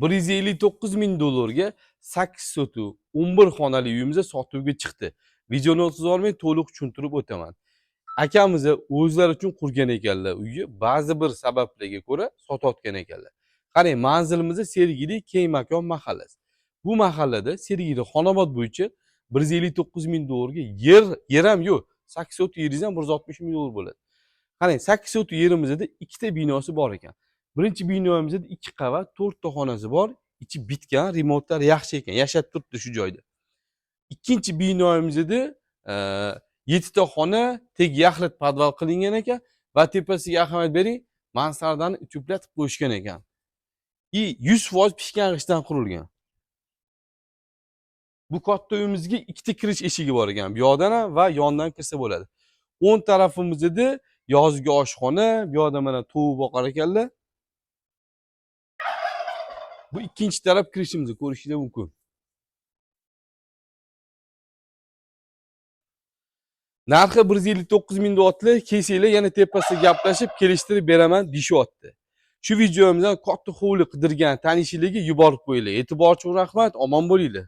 159 ming dollarga 8 sotu 11 xonali uyimiz sotuvga chiqdi. Videoni o'tkazib olmay, to'liq tushuntirib o'taman. Akamiz o'zlari uchun qurgan ekanlar uyni, ba'zi bir sabablarga ko'ra sotayotgan ekanlar. Qarang, manzilimiz Sergeli Keng makon mahallasi. Bu mahallada Sergeli Xonobod bo'yicha 159 ming dollarga yer, yer ham yo'q. 8 sotix yeringiz ham 160 ming dollar bo'ladi. Qarang, 8 sotix yerimizda ikkita binosi bor ekan. Birinchi binomizda 2 qavat, 4 ta xonasi bor, ichi bitgan, remontlar yaxshi ekan, yashab turibdi shu joyda. Ikkinchi binomizda 7 ta xona, tegi yaxlit podval qilingan ekan va tepasiga ahamiyat bering, mansardani uteplatib qo'yishgan ekan. И 100% pishgan g'ishtdan qurilgan. Bu katta uyimizga ikkita kirish eshigi bor ekan. Bu yoqdan ham va yondan kirsa bo'ladi. O'ng tarafimizda yozgi oshxona, bu yoqda mana tovuq boqar ekanlar. Bu ikkinchi taraf kirishimizni ko'rishingiz mumkin. Narxi 159 ming deyaptilar, kelsanglar yana tepasida gaplashib, kelishtirib beraman deyishyapti. Shu videomizdan katta hovli qidirgan tanishinglarga yuborib qo'yinglar. E'tibor uchun rahmat, omon bo'linglar.